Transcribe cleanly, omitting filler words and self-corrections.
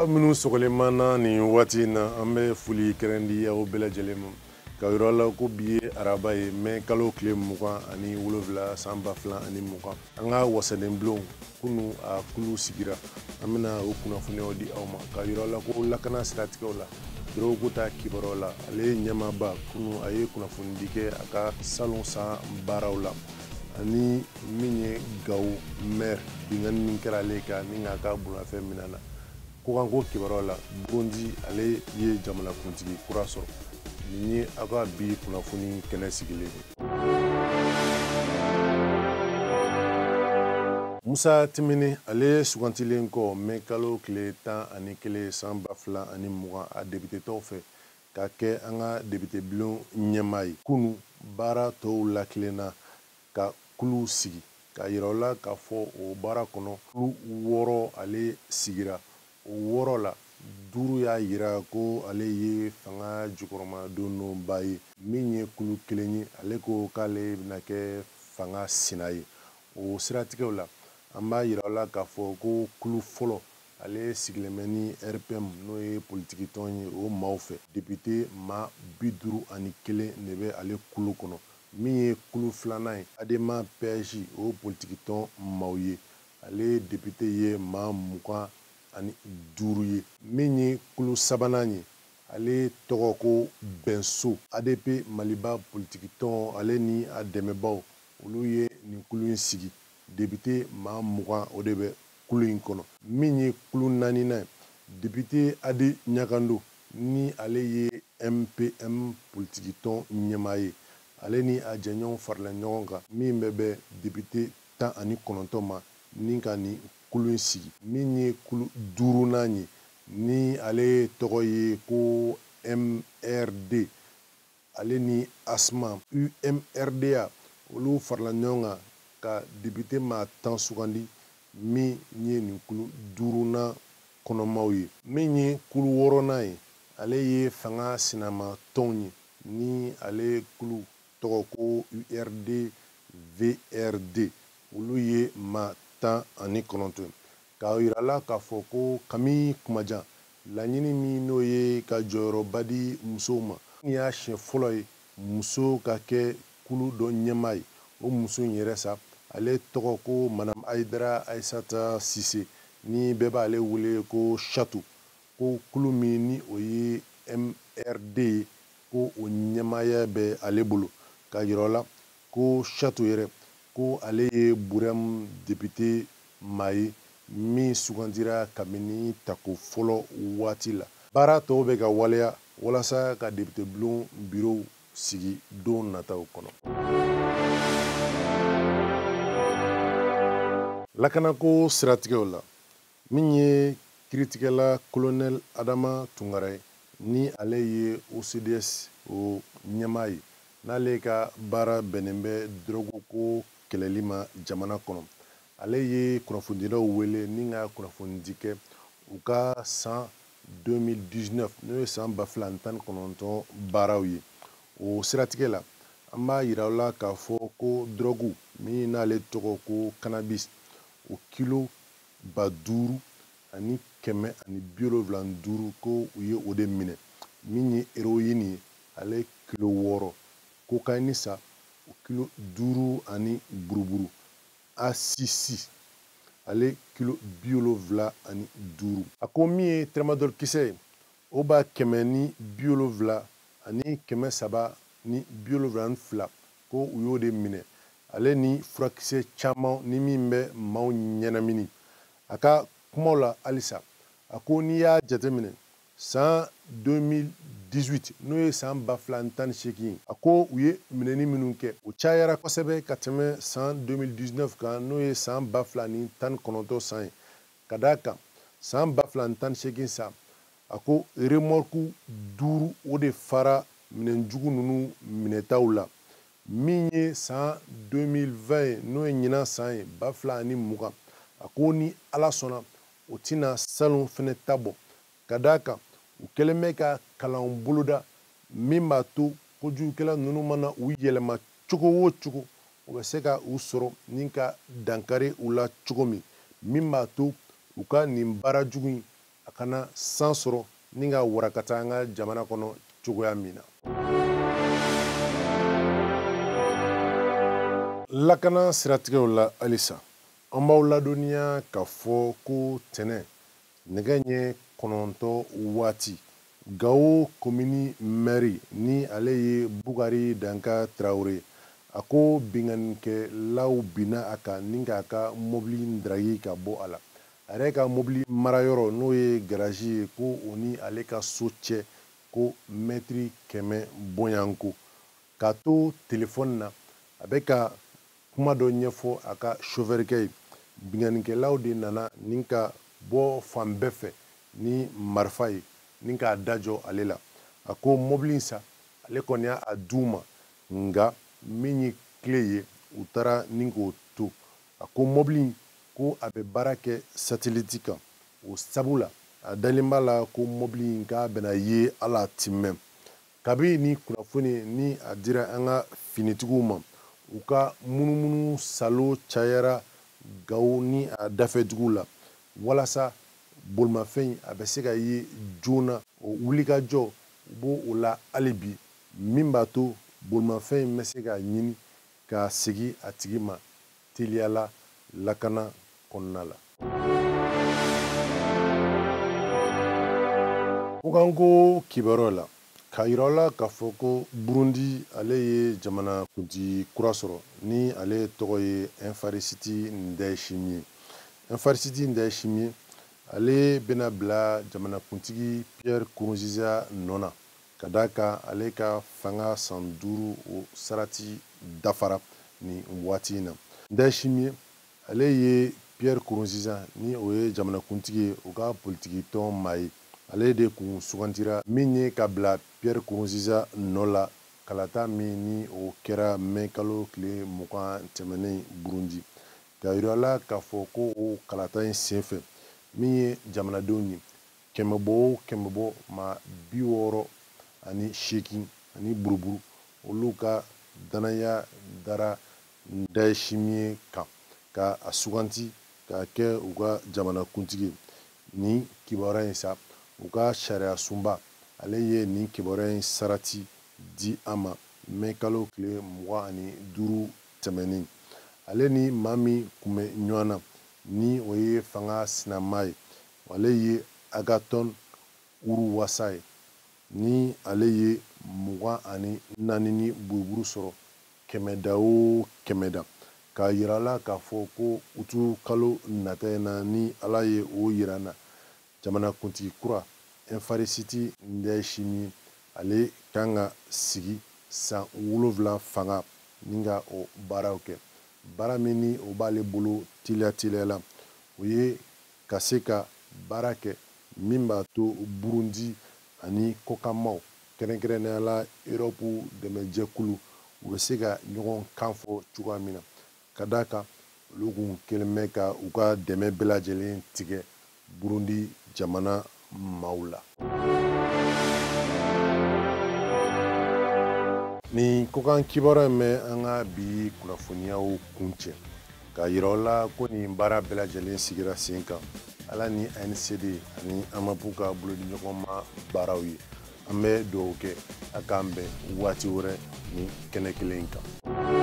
Aw minnu sɔgɔlen m'an na nin waati in na, an bɛ foli kɛrɛn di aw bɛɛ lajɛlen ma. Ka yɔrɔ la ko bi ye araba ye, mɛ kalo tile 27 san 2020. An ka wasaden bulon kunu a kulu sigira, an bɛna o kunnafoniyaw di aw ma. Ka yɔrɔ la ko lakana siratigɛw la, dɔrɔgu ta kibaruyaw la, ale ɲɛmaaba kunu a ye kunnafonidi kɛ a ka salon san baaraw la, ani min ye Gawo maire binkanni min kɛra ale kan ni k'a ka bolomafɛn minɛ na. Kokanko kibaruyaw la, Burundi ale ye jamanakuntigi kura sɔrɔ. Nin ye aw ka bi kunnafoni kɛnɛ sigilen ye. Musa Timini ale sugantilen kɔ mɛ kalo tile 11 san 2020 a député tɔw fɛ ka kɛ an ka député bulon ɲɛmaa ye. Kunu baara tɔw lakilenna ka kulu sigi, ka yira u la k'a fɔ o baara kɔnɔ kulu 6 ale sigira. O 6 la, 5 y'a yira ko ale ye fanga jukɔrɔmadonnba ye. Min ye kulu 1 ye, ale ko k'ale bɛna kɛ fanga sina ye. O siratigɛw la, an b'a yira aw la k'a fɔ ko kulu fɔlɔ ale sigilen bɛ ni RPM, n'o ye politiki tɔn ye, o maaw fɛ. Député maa 51 de bɛ ale kulu kɔnɔ. Min ye kulu filanan ye, ADEMA PSG, o politiki tɔn maaw ye, ale député ye maa 25 ye. Min ye kulu sabanan ye, ale tɔgɔ ko Bɛnso, ADP Maliba politiki tɔn, ale ni a dɛmɛbaaw, olu ye nin kulu in sigi. Député maa 20 o de bɛ kulu in kɔnɔ. Min ye kulu naaninan ye, député Adi Ɲagando, ni ale ye MPM politiki tɔn ɲɛmaa ye, ale ni a jɛɲɔgɔnw farala ɲɔgɔn kan min bɛ bɛn député 19 ma ni ka nin kulu in sigi. Min ye kulu duurunan ye, ni ale tɔgɔ ye ko MRD, ale ni ASMA UMRDA, olu farala ɲɔgɔn kan ka député maa 10 sugandi min ye nin kulu duurunan kɔnɔmaw ye. Min ye kulu wɔɔrɔnan ye, ale ye fanga sinama tɔnw ye, ni ale kulu tɔgɔ ko URD VRD, olu ye maa 19 ye. K'a yira la k'a fɔ ko Kami Kumajan, laɲini min n'o ye ka jɔyɔrɔba di musow ma, nin y'a siɲɛ fɔlɔ ye muso ka kɛ kulu dɔ ɲɛmaa ye. O muso in yɛrɛ sa, ale tɔgɔ ko Madame Ayidara Ayisata Sise, ni bɛɛ b'ale wele ko Chatu, ko kulu min ni o ye MRD ye, ko o ɲɛmaaya bɛ ale bolo. K'a yira la ko Chatu yɛrɛ, ko ale ye Burɛmu député maa ye min sugandira kabini tako fɔlɔ waati la. Baara tɔw bɛ ka waleya walasa ka député bulon bureau sigi don nataw kɔnɔ. Lakanako siratigɛw la, min ye kiiritigɛla colonel Adama Tunkara ye, ni ale ye OCDS o ɲɛmaa ye, n'ale ka baara bɛnnen bɛ dɔrɔgu ko kɛlɛli ma jamana kɔnɔ, ale ye kunnafonidilaw wele ni ka kunnafonidi kɛ u ka san 2019, n'o ye san 2019 baaraw ye. O siratigɛ la, an b'a yira aw la k'a fɔ ko dɔrɔgu min n'ale tɔgɔ ko cannabis, o kilo 5175, ko u ye o de minɛ. Min ye héroïne ye, ale kilo 6, cocaïne sa, o kilo 5 ani buruburu, ACC ale kilo 75. A ko min ye tramadol kisɛ ye, o b'a 170 ani 372, ko u y'o de minɛ, ale ni furakisɛ caman ni min bɛ maaw ɲɛnamini. A ka kumaw la halisa, a ko n'i y'a jateminɛ san 2018, n'o ye san 2018 ye, a ko u ye minɛni minnu kɛ, o cayara kosɛbɛ ka tɛmɛ san 2019 kan, n'o ye san 2019 san ye. Ka d'a kan san 2018 san, a ko remorque 5 o de fara minɛnjugu ninnu minɛtaw la. Min ye san 2020 ye, n'o ye ɲinan san ye, 2020, a ko ni Ala sɔnna o tɛna salon fɛnɛ ta bɔ. Ka d'a kan u kɛlen bɛ ka kalanw boloda min b'a to kojugukɛla ninnu mana u yɛlɛma cogo o cogo, u bɛ se ka u sɔrɔ ni ka dankari u la cogo min, min b'a to u ka nin baara jugu in a kana kana san sɔrɔ ni ka warakata an ka jamana kɔnɔ cogoya min na. Lakana siratigɛw la halisa, an b'aw ladɔnniya k'a fɔ ko tɛnɛ nɛgɛ ɲɛ 9 waati Gawo komini mɛri ni ale ye Bukari Danka Tarawele, a ko binkannikɛlaw binna a kan ni k'a ka mobili daraki ka bɔ a la. A yɛrɛ ka mobili marayɔrɔ n'o ye garaji ye, ko o ni ale ka so cɛ ko mɛtiri 100 bɔɲanko. K'a to telefɔni na, a bɛ ka kuma dɔ ɲɛfɔ a ka sofɛrikɛ ye. Binkannikɛlaw de nana ni ka bɔ fan bɛɛ fɛ ni marifa ye ni k'a dajɔ ale la. A ko mobili in sa, ale kɔni y'a d'u ma, nka min ye kile ye, u taara ni k'o to. A ko mobili in ko a bɛ baara kɛ sateliti kan, o sabu la a dalen b'a la ko mobili in k'a bɛna ye ala ti mɛn. Kabi ni kunnafoni ni a dira an ka finitigiw ma, u ka munumunu salo cayara Gawo ni a dafɛdugu la walasa bolimafɛn a bɛ se ka ye joona. O wulikajɔ u b'o o la hali bi, min b'a to bolimafɛn in bɛ se ka ɲini ka segin a tigi ma teliya la lakana kɔnɔna la. Kokanko kibaruyaw la, k'a yira aw la k'a fɔ ko Burundi ale ye jamana kuntigi kura sɔrɔ ni ale tɔgɔ ye Evariste Ndayishimiye. Evariste Ndayishimiye ale bɛna bila jamanakuntigi Pierre Nkurunziza nɔ na, ka d'a kan ale ka fanga san 5 o sarati dafara nin waati in na. Ndayishimiye ale ye Pierre Nkurunziza ni o ye jamanakuntigi ye, o ka politiki tɔn maa ye. Ale de kun sugantira min ye ka bila Pierre Nkurunziza nɔ la kalata min ni o kɛra mɛ kalo tile 20 tɛmɛnen Burundi. K'a yira la k'a fɔ ko o kalata in senfɛ, min ye jamanadenw ye kɛmɛ bɔ o kɛmɛ bɔ maa 68 ani buruburu, olu ka danaya dara Ndayishimiye kan ka a suganti k'a kɛ u ka jamanakuntigi ye. Nin kibaruya in sa, u ka sariya sunba ale ye nin kibaruya in sarati di a ma mɛ kalo tile 25 tɛmɛnen. Ale ni maa min kun bɛ ɲɔgɔn na ni o ye fanga sinama ye, ale ye Agathon Rwasa ye, ni ale ye 24 ni buruburu sɔrɔ kɛmɛda o kɛmɛda. K'a yira la k'a fɔ ko utu kalo nata in na ni Ala ye o yira n na, jamanakuntigi kura Evariste Ndayishimiye ale kan ka sigi san 7 fanga ni ka o baaraw kɛ. Baara min ni o b'ale bolo teliya teliya la, o ye ka se ka baara kɛ min b'a to Burundi ani kɔkanmaw kɛrɛnkɛrɛnnenya la Europe dɛmɛjɛkulu u bɛ se ka ɲɔgɔn kan fɔ cogoya min na, ka d'a kan olu kun kɛlen bɛ ka u ka dɛmɛ bɛɛ lajɛlen tigɛ Burundi jamana maaw la. Nin kɔkan kibaruya in bɛ an ka bi kunnafoniyaw kuncɛ, k'a yira aw la ko nin baara bɛɛ lajɛlen sigira sen kan Ala ni ANCD ani AMAP ka bolodiɲɔgɔnma baaraw ye. An bɛ dugawu kɛ a k'an bɛn waati wɛrɛ ni kɛnɛ kelen in kan.